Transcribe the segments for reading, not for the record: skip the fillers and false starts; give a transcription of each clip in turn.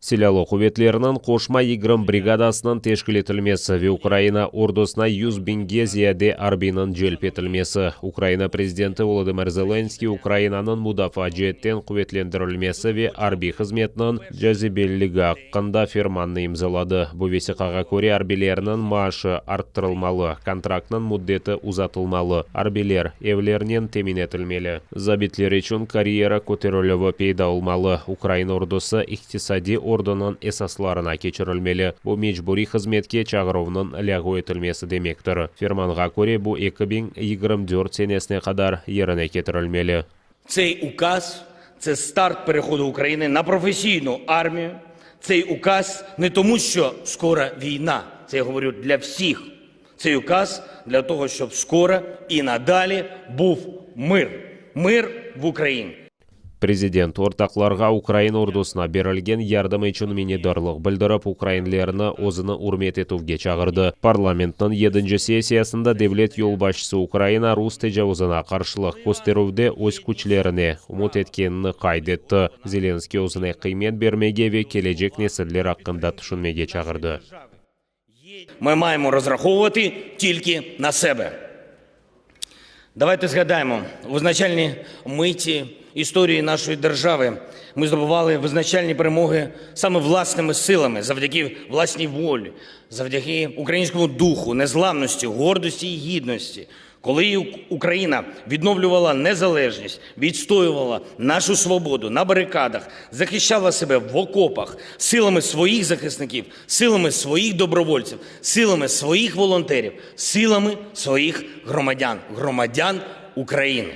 Silâlı quvetlerniñ qoşma 20 brigadasınıñ teşkil etilmesi ve Ukraina ordusına 100 biñge ziyade arbiyniñ celp etilmesi, Ukraina prezidenti Volodımır Zelenskıy Ukrainanıñ mudafaa ceetten quvetlendirilmesi ve arbiy hızmetniñ cazibeliligi aqqında fermannı imzaladı. Bu vesiqağa köre, arbiylerniñ maaşı arttırılmalı, kontraktnıñ müddeti uzatılmalı, arbiyler evlernen temin etilmeli. Zabitler içün karyera köterilüvi peyda olmalı, ukrain ordusı iqtisadiy ordunıñ esaslarına keçirilmeli, bu mecburiy hızmetke çağıruvnıñ lâğu etilmesi demektir. Fermanğa köre, bu 2024 senesine qadar yerine ketirilmeli. Tsey ukaz – це старт переходу України на професійну армію. Цей указ не тому, що скоро війна. Це я говорю для всіх. Цей указ для того, щоб скоро і надалі був мир. Мир в Україні. Prezident ortaqlarğa ukrain ordusına berilgen yardım içün minnetdarlıq bildirip, ukrainlerni özüni ürmet etüvge çağırdı. Parlamentniñ yedinci sessiyasında devlet yolbaşçısı Ukraina rus tecavuzına qarşılıq kösterüvde öz küçlerine ümüt etkenini qayd etti. Zelenskıy özüne qıymet bermege ve kelecek nesiller aqqında tüşünmege çağırdı. Ми маємо розраховувати тільки на себе. Давайте згадаємо визначальні миті історії нашої держави. Ми здобували визначальні перемоги саме власними силами, завдяки власній волі, завдяки українському духу, незламності, гордості і гідності. Коли Україна відновлювала незалежність, відстоювала нашу свободу на барикадах, захищала себе в окопах силами своїх захисників, силами своїх добровольців, силами своїх волонтерів, силами своїх громадян, громадян України.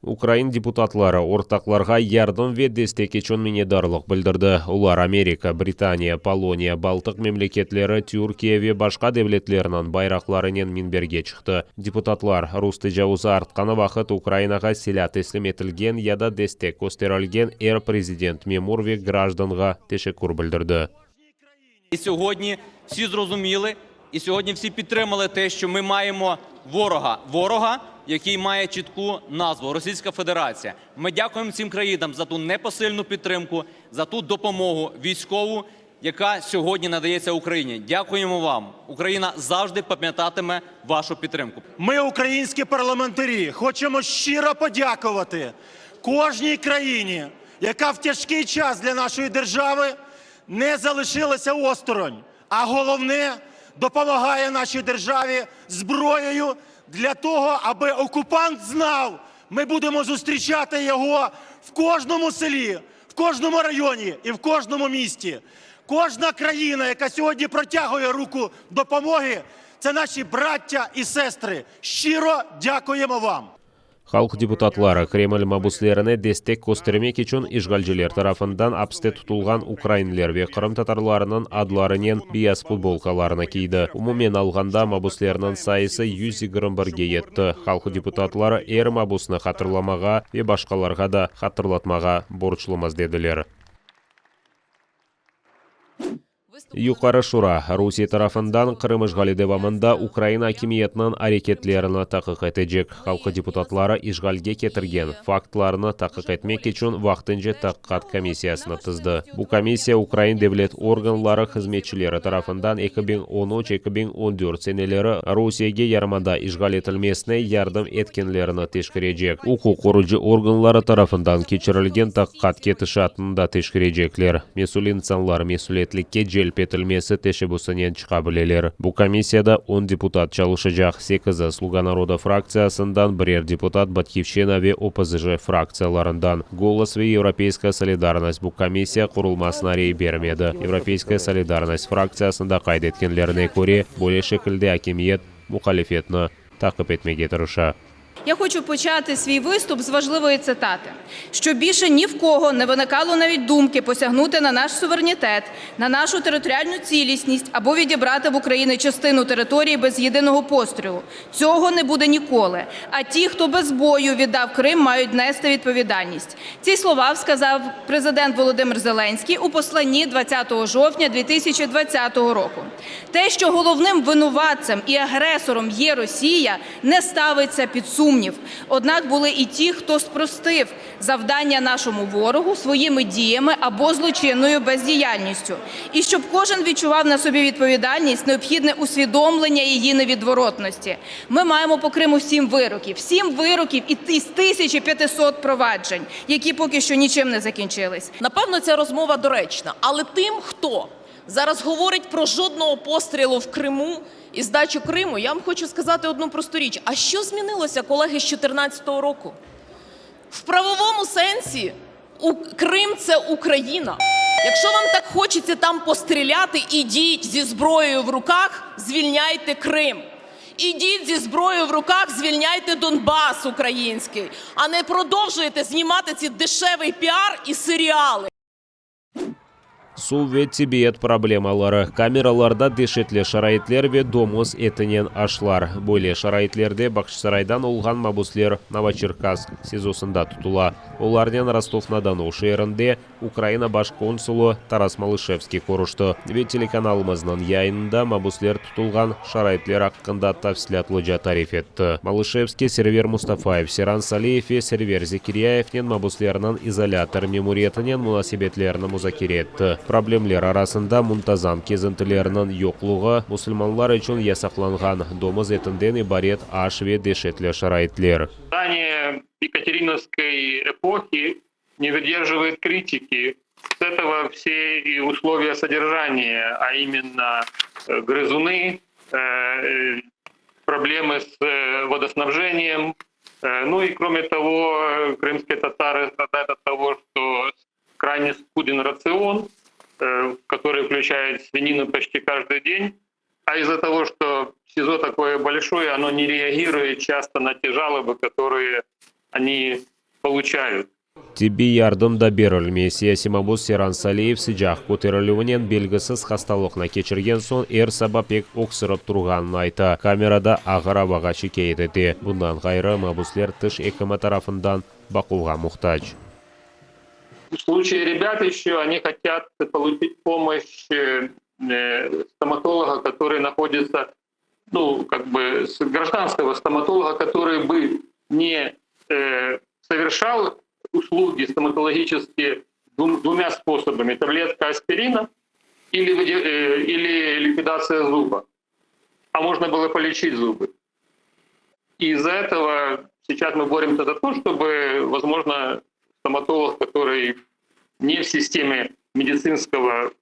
Ukrain deputatları ortaqlarğa yardım ve destek içün minnetdarlıq bildirdi. Olar Amerika, Britaniya, Poloniya, Baltıq memleketleri, Türkiye ve başqa devletlerniñ bayraqlarınen minberge çıqtı. Deputatlar, rus tecavuzı artqanı vaqıt Ukrainağa silâ teslim etilgen ya da destek kösterilgen er prezident, memur ve grajdanğa teşekkür bildirdi. І сьогодні всі зрозуміли, і сьогодні всі підтримали те, що ми маємо ворога. Ворога, який має чітку назву – Російська Федерація. Ми дякуємо цим країнам за ту непосильну підтримку, за ту допомогу військову, яка сьогодні надається Україні. Дякуємо вам. Україна завжди пам'ятатиме вашу підтримку. Ми, українські парламентарі, хочемо щиро подякувати кожній країні, яка в тяжкий час для нашої держави не залишилася осторонь, а головне, допомагає нашій державі зброєю для того, аби окупант знав, ми будемо зустрічати його в кожному селі, в кожному районі і в кожному місті. Кожна країна, яка сьогодні протягує руку допомоги, це наші браття і сестри. Щиро дякуємо вам. Halq deputatları Kreml mabüslerine destek köstermek içün işğalciler tarafından apiste tutulğan ukrainler ve qırımtatarlarınıñ adlarınen beyaz futbolkalarını kiydi. Umumen alğanda, mabüslerniñ sayısı 121ge yetti. Halq deputatları er mabüsni hatırlamağa ve başqalarğa da hatırlatmağa borclumız, dediler. Yuqarı Şura, Rusiye tarafından Qırım işğali devamında Ukraina akimiyetiniñ areketlerini taqiq etecek. Halq deputatları işğalge ketirgen faktlarnı taqiq etmek içün vaqtınca taqiqat komissiyasını tizdi. Bu komissiya ukrain devlet organları hızmetçileri tarafından 2013, 2014 seneleri Rusiyege yarımada işğal etilmesine yardım etkenlerini teşkerecek. Uquq qorucı organları tarafından keçirilgen taqiqat ketişatını da teşkerecekler. Mesül insanlar mesüliyetlikke celp etilmesi teşebbüsinen çıqa bileler. Bu komissiyada 10 deputat çalışacaq, sekizi Sluga naroda fraktsiyasından, birer deputat Batkivşçina ve OPZJ fraktsiyalarından. Golos ve Yevropeyskaya solidarnost bu komissiya qurulmasına rey bermedi. Yevropeyskaya solidarnost fraktsiyasında qayd etkenlerine köre, böyle şekilde akimiyet muhalifetni taqip etmege tırışa. Я хочу почати свій виступ з важливої цитати. Щоб більше ні в кого не виникало навіть думки посягнути на наш суверенітет, на нашу територіальну цілісність або відібрати в України частину території без єдиного пострілу. Цього не буде ніколи. А ті, хто без бою віддав Крим, мають нести відповідальність. Ці слова сказав президент Володимир Зеленський у посланні 20 жовтня 2020 року. Те, що головним винуватцем і агресором є Росія, не ставиться під сумнів. сумнів. Однак були і ті, хто спростив завдання нашому ворогу своїми діями або злочинною бездіяльністю. І щоб кожен відчував на собі відповідальність, необхідне усвідомлення її невідворотності. Ми маємо по Криму сім вироків, сім вироків і з 1500 проваджень, які поки що нічим не закінчились. Напевно, ця розмова доречна, але тим, хто зараз говорить про жодного пострілу в Криму і здачу Криму, я вам хочу сказати одну просту річ. А що змінилося, колеги, з 2014 року? В правовому сенсі Крим – це Україна. Якщо вам так хочеться там постріляти, ідіть зі зброєю в руках, звільняйте Крим. Ідіть зі зброєю в руках, звільняйте Донбас український, а не продовжуєте знімати ці дешевий піар і серіали. Suv ve tibbiyet problemaları, kameralarda deşetli şaraitler ve domuz etinen aşlar. Böyle şaraitlerde Bağçasaraydan olğan mabusler Novoçerkassk SİZOsında tutula. Olarnen Rostov-na-Donu şeerinde Ukraina baş konsulı Taras Malışevskiy körüşti ve telekanalımıznıñ yayınında mabusler tutulğan şaraitler aqqında tafsilâtlıca tarif etti. Malışevskiy Server Mustafayev, Seyran Saliyev ve Server Zekiryayevnen mabuslerniñ izolâtor memuriyetinen munasebetlerini muzakere etti. Problemler arasında muntazam kezintilerniñ yoqluğı, musulmanlar içün yasaqlanğan domuz etinden ibaret aş ve deşetli şaraitler. Здание Екатериновской эпохи не выдерживает критики. С этого все и условия содержания, а именно э, грызуны, э, э, проблемы с водоснабжением. Ну и кроме того, крымские татары страдают от того, что крайне скуден рацион, который включает свинину почти каждый день. А из-за того, что СИЗО такое большое, оно не реагирует часто на те жалобы, которые они получают. Tibbiy yardım da berilmey. Siyasiy mabus Seyran Saliyev sıcaq köterilüvinen belgisiz hastalıqnı keçirgen soñ er saba pek öksürip turğanını ayta. Kamerada ağır avağa şikâyet ete. Bundan ğayrı, mabusler tiş ekimi tarafından baquvğa muhtac. В случае ребят еще они хотят получить помощь э, э, стоматолога, который находится, ну, как бы с гражданского стоматолога, который бы не э, совершал услуги стоматологические двумя способами: таблетка аспирина или, э, или ликвидация зуба. А можно было полечить зубы. И из-за этого сейчас мы боремся за то, чтобы, возможно, стоматолог, который не в системе медицинского,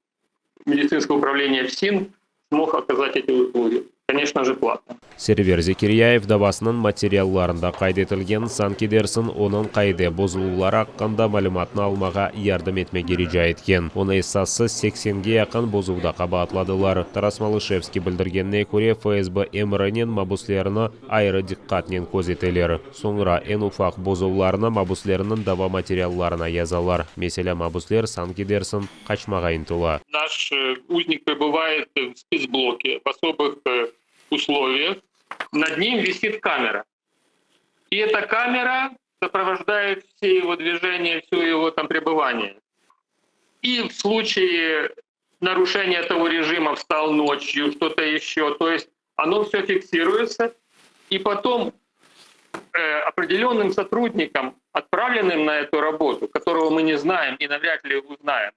медицинского управления ФСИН, смог оказать эти услуги. Конечно же, платно. Server Zekiryayev davasınıñ materiallarında qayd etilgen sanki dersiñ onıñ qaide bozuluvları aqqında malümatnı almağa yardım etmege rica etken. Onı esassız seksenge yaqın bozuvda qabaatladılar. Taras Malışevskiy bildirgenine köre, FSB emrinen mabuslerni ayrı diqqatnen közeteler. Soñra eñ ufaq bozuvlarnı mabuslerniñ dava materiallarına yazalar. Meselâ, mabusler sanki dersiñ qaçmağa ıntıla. Наш э, узник пребывает в спецблоке в особых э, условиях. Над ним висит камера. И эта камера сопровождает все его движения, все его там пребывание. И в случае нарушения того режима встал ночью, что-то еще, то есть оно все фиксируется, и потом э, определенным сотрудникам, отправленным на эту работу, которого мы не знаем и навряд ли узнаем,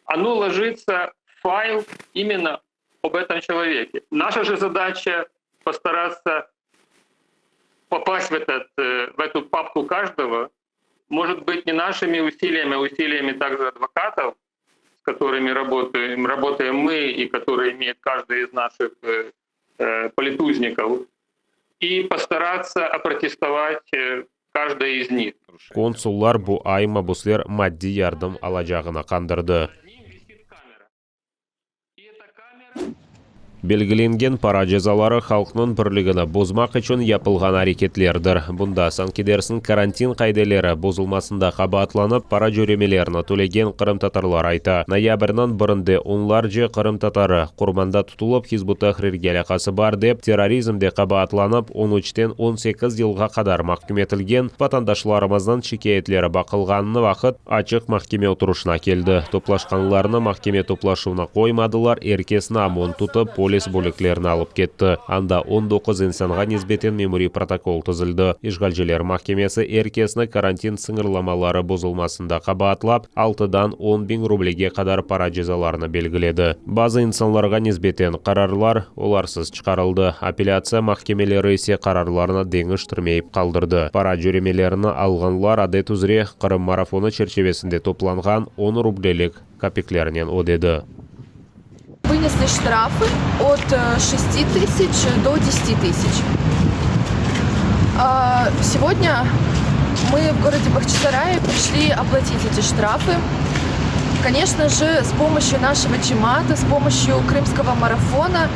оно ложится в файл именно об этом человеке. Наша же задача постараться попасть в, этот, э, в эту папку каждого, может быть, не нашими усилиями, а усилиями также адвокатов, с которыми работаем, работаем мы и которые имеет каждый из наших э, э, политузников, и постараться опротестовать э, каждый из них. Konsullar bu ay mabusler maddiy yardım alacağına qandırdı. Над ним висит камера. И эта камера Belgilengen para cezaları halqnıñ birligini bozmaq içün yapılğan areketlerdir. Bunda sanki dersiñ karantin qaideleri bozulmasında qabaatlanıp para cöremelerini tölegen qırımtatarlar ayta. Noyabrniñ birinde onlarca qırımtatarı Qurmanda tutulıp Hizb ut-Tahrirge alâqası bar dep terrorizmde qabaatlanıp 13-ten 18 yılğa qadar mahküm etilgen vatandaşlarımıznıñ şikâyetleri baqılğanı vaqıt açıq mahkeme oturışına keldi. Toplaşqanlarnı mahkeme toplaşuvına qoymadılar, er kesni OMON tutıp polis. polis bölüklerine alıp ketti. Anda 19 insanğa nisbeten memuriy protokol tizildi. İşğalciler mahkemesi er kesni karantin sıñırlamaları bozulmasında qabaatlap, altıdan 10 biñ rublege qadar para cezalarını belgiledi. Bazı insanlarğa nisbeten qararlar olarsız çıqarıldı, apellâtsiya mahkemeleri ise qararlarnı deñiştirmeyip qaldırdı. Para cöremelerini alğanlar adet üzre Qırım marafonı çerçivesinde toplanğan 10 rublelik kapiklernen ödedi. Вынесли штрафы от 6 тысяч до 10 тысяч. Сегодня мы в городе Бахчисарае пришли оплатить эти штрафы. Конечно же, с помощью нашего чемата, с помощью крымского марафона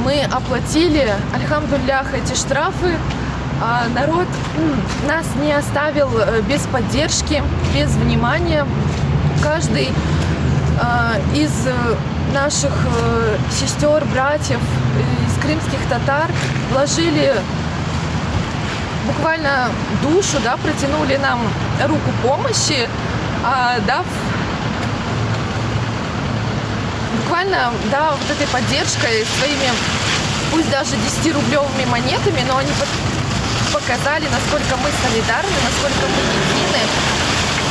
мы оплатили, альхамдулиллях, эти штрафы. Народ нас не оставил э, без поддержки, без внимания. Каждый из э, наших э, сестер, братьев, из крымских татар вложили буквально душу, да, протянули нам руку помощи, дав буквально, да, вот этой поддержкой своими, пусть даже 10-рублевыми монетами, но они показали, насколько мы солидарны, насколько мы едины.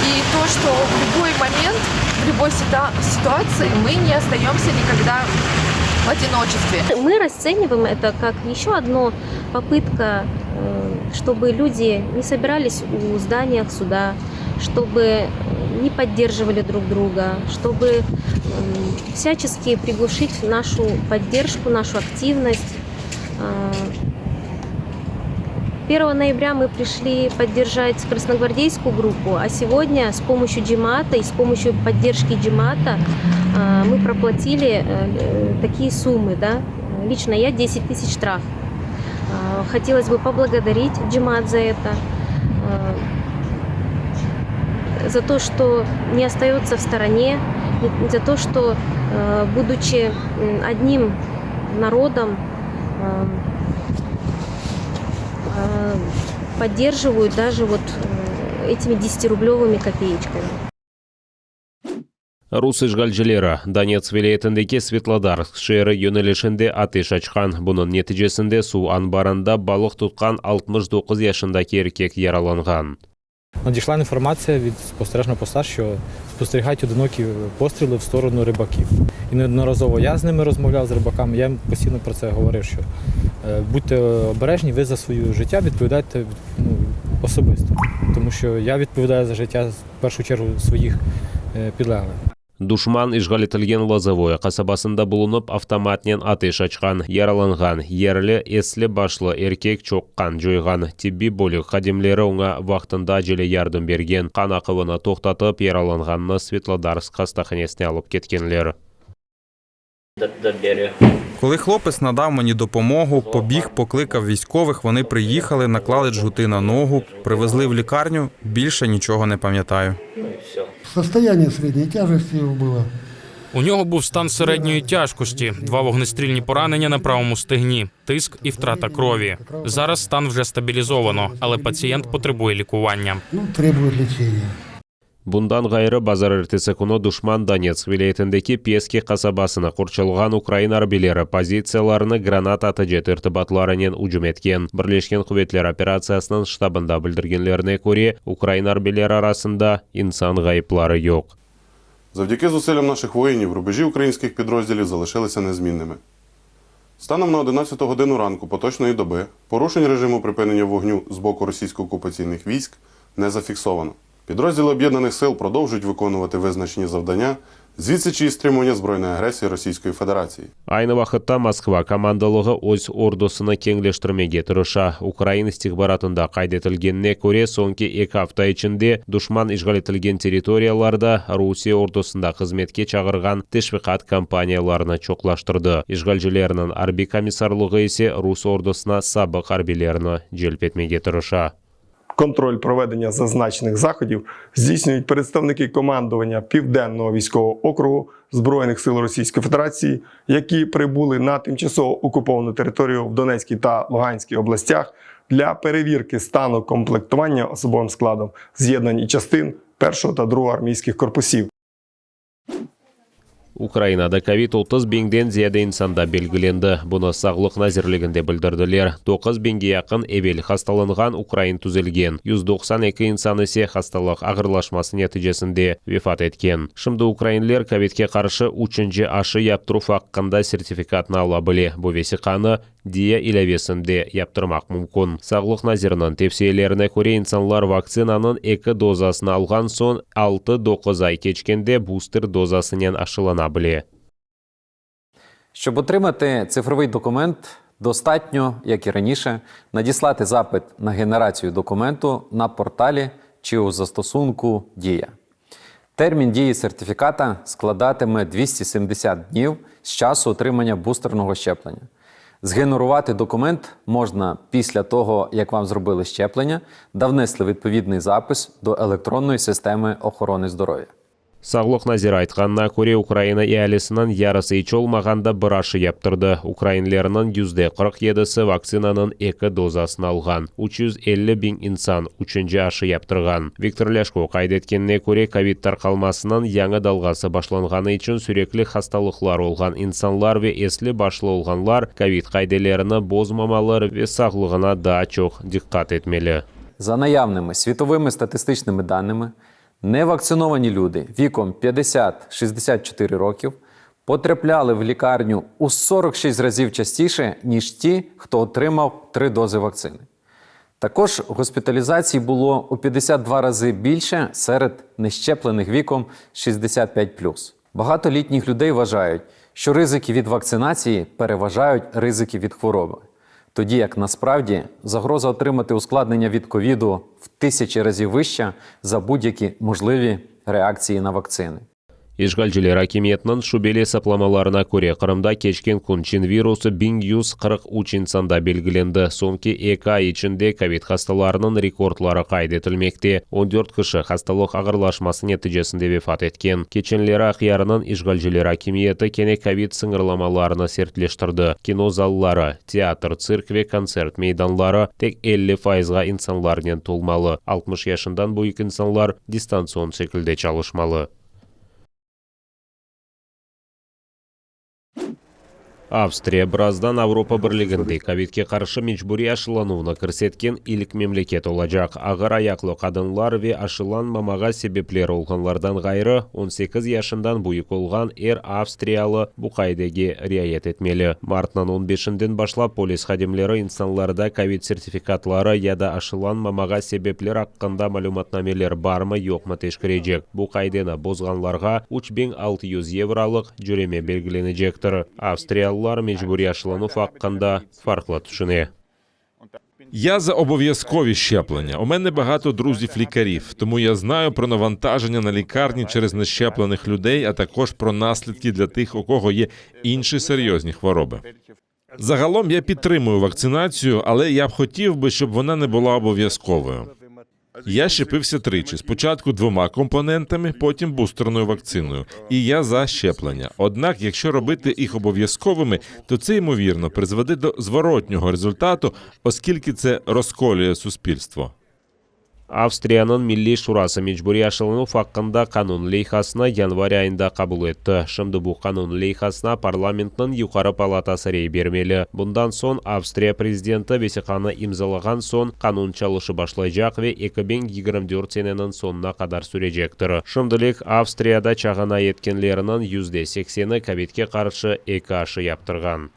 И то, что в любой момент, в любой ситуации мы не остаемся никогда в одиночестве. Мы расцениваем это как еще одну попытка, э, чтобы люди не собирались у зданиях суда, чтобы не поддерживали друг друга, чтобы всячески приглушить нашу поддержку, нашу активность. 1 э, ноября мы пришли поддержать красногвардейскую группу, а сегодня с помощью джемаата и с помощью поддержки джемаата э, мы проплатили э, такие суммы. Да? Лично я 10 тысяч штраф. Хотелось бы поблагодарить джемаат за это, за то, что не остается в стороне, за то, что, будучи одним народом, э, поддерживают даже вот э, этими 10-рублевыми копеечками. Rus işğalcileri Donetsk vilâyetindeki Svetlodarsk şeeri yönelişinde ateş açqan. Bunıñ neticesinde suv anbarında balıq tutqan 69 yaşındaki erkek yaralanğan. Надійшла інформація від спостережного поста, що спостерігають одинокі постріли в сторону рибаків. І неодноразово я з ними розмовляв з рибаками, я їм постійно про це говорив, що е, будьте обережні, ви за своє життя відповідаєте ну, особисто. Тому що я відповідаю за життя в першу чергу своїх е, підлеглих. Duşman işğal etilgen Lozovoye qasabasında bulunıp, avtomatnen ateş açqan. Yaralanğan yerli esli-başlı erkek çoq qan coyğan. Tibbiy bölük hadimleri oña vaqtında acele yardım bergen. Qan aquvını toqtatıp, yaralanğannı Svetlodarsk hastahanesine alıp ketkenler. Коли хлопець надав мені допомогу, побіг, покликав військових, вони приїхали, наклали джгути на ногу, привезли в лікарню. Більше нічого не пам'ятаю. Состояние средней тяжести его было. У нього був стан середньої тяжкості, два вогнестрільні поранення на правому стегні, тиск і втрата крові. Зараз стан вже стабілізовано, але пацієнт потребує лікування. Ну, требует лечения. Bundan ğayrı, bazarertesi künü duşman Donetsk vilâyetindeki Peski qasabasını qorçalağan ukrain arbiyleri pozitsiyalarına granata atıcı tertibatlarınen ücüm etken. Birleşken quvetler operatsiyasınıñ ştabında bildirgenlerine köre, ukrain arbiyleri arasında insan ğayıpları yoq. Завдяки зусиллям наших воїнів рубежі українських підрозділів залишилися незмінними. Станом на 11 годину ранку поточної доби порушень режиму припинення вогню з боку російсько-окупаційних військ не зафіксовано. Підрозділи об'єднаних сил продовжують виконувати визначені завдання з відсічі і стримування збройної агресії Російської Федерації. Aynı vaqıtta Moskva komandalığı öz ordusını keñleştirmege tırışa. Ukrain istihbaratında qayd etilgenine köre, soñki eki afta içinde duşman işğal etilgen territoriyalarda Rusiye ordusında hızmetke çağırğan teşviqat kampaniyalarını çoqlaştırdı. İşğalcilerniñ arbiy komissarlığı ise rus ordusına sabıq arbiylerni celp etmege tırışa. Контроль проведення зазначених заходів здійснюють представники командування Південного військового округу Збройних сил Російської Федерації, які прибули на тимчасово окуповану територію в Донецькій та Луганській областях для перевірки стану комплектування особовим складом з'єднань і частин 1 та 2 армійських корпусів. Ukrainada kovid 30 biñden ziyade insanda belgilendi. Bunı Sağlıq nazirliginde bildirdiler. 9 biñge yaqın evel hastalanğan ukrain tüzelgen, 192 insan ise hastalıq ağırlaşması neticesinde vefat etken. Şimdi ukrainler kovidke qarşı üçünci aşı yaptıruv aqqında sertifikatnı ala bile. Bu vesiqanı Diia ilâvesinde yaptırmaq mümkün. Sağlıq naziriniñ tevsiyelerine köre, insanlar vaktsinanıñ eki dozasını alğan soñ altı-doquz ay keçkende buster dozasınen aşılana bile. Щоб отримати цифровий документ, достатньо, як і раніше, надіслати запит на генерацію документу на порталі чи у застосунку Дія. Термін дії сертифіката складатиме 270 днів з часу отримання бустерного щеплення. Згенерувати документ можна після того, як вам зробили щеплення та внесли відповідний запис до електронної системи охорони здоров'я. Sağlıq naziri aytqanına köre, Ukraina ealisiniñ yarısı iç olmağanda bir aşı yaptırdı. Ukrainlerniñ 47%-si vaktsinanıñ eki dozasını alğan, 350 biñ insan üçünci aşı yaptırğan. Viktor Lâşko qayd etkenine köre, kovid tarqalmasınıñ yañı dalğası başlanğanı içün sürekli hastalıqlar olğan insanlar ve esli-başlı olğanlar kovid qaidelerini bozmamalı ve sağlığına daa çoq diqqat etmeli. За наявними світовими статистичними даними, невакциновані люди віком 50-64 років потрапляли в лікарню у 46 разів частіше, ніж ті, хто отримав три дози вакцини. Також госпіталізацій було у 52 рази більше серед нещеплених віком 65+. Багато літніх людей вважають, що ризики від вакцинації переважають ризики від хвороби. Тоді як насправді загроза отримати ускладнення від ковіду в тисячі разів вища за будь-які можливі реакції на вакцини. İşğalciler akimiyetiniñ şübeli esaplamalarına köre, Qırımda keçken kün çin virusı 1143 insanda belgilendi. Soñki eki ay içinde kovid hastalarınıñ rekordları qayd etilmekte. 14 kişi hastalıq ağırlaşması neticesinde vefat etken. Keçenleri Aqyarnıñ işğalciler akimiyeti kene kovid sıñırlamalarını sertleştirdi. Kino zalları, teatr, tsirk ve kontsert meydanları tek 50 fayızğa insanlarnen tolmalı, 60 yaşından büyük insanlar distantsion şekilde çalışmalı. Avstriya birazdan Avropa Birliginde kovidke qarşı mecburiy aşılanuvnı kirsetken ilk memleket olacaq. Ağır ayaqlı qadınlar ve aşılanmamağa sebepleri olğanlardan ğayrı, 18 yaşından büyük olğan er avstriyalı bu qaidege riayet etmeli. Martnıñ 15-inden başlap polis hadimleri insanlarda kovid sertifikatları ya da aşılanmamağa sebepler aqqında malümatnameler barmı-yoqmı teşkerecek. Bu qaideni bozğanlarğa 3600 yevrolıq cöreme belgilenecektir. Avstriyalılar mecburiy aşılanuv aqqında farqlı tüşüne. Я за обов'язкові щеплення. У мене багато друзів-лікарів, тому я знаю про навантаження на лікарні через нещеплених людей, а також про наслідки для тих, у кого є інші серйозні хвороби. Загалом я підтримую вакцинацію, але я б хотів би, щоб вона не була обов'язковою. Я щепився тричі: спочатку двома компонентами, потім бустерною вакциною. І я за щеплення. Однак, якщо робити їх обов'язковими, то це ймовірно призведе до зворотнього результату, оскільки це розколює суспільство. Avstriyanıñ Milliy şurası mecburiy aşılanuv aqqında qanun leyhasını yanvar ayında qabul etti. Şimdi bu qanun leyhasına parlamentniñ yuqarı palatası rey bermeli. Bundan soñ Avstriya prezidenti vesiqanı imzalağan soñ qanun çalışıp başlaycaq ve 2024 seneniñ soñuna qadar sürecektir. Şimdilik Avstriyada çağına yetkenleriniñ 80%-i kovidke qarşı eki aşı yaptırğan.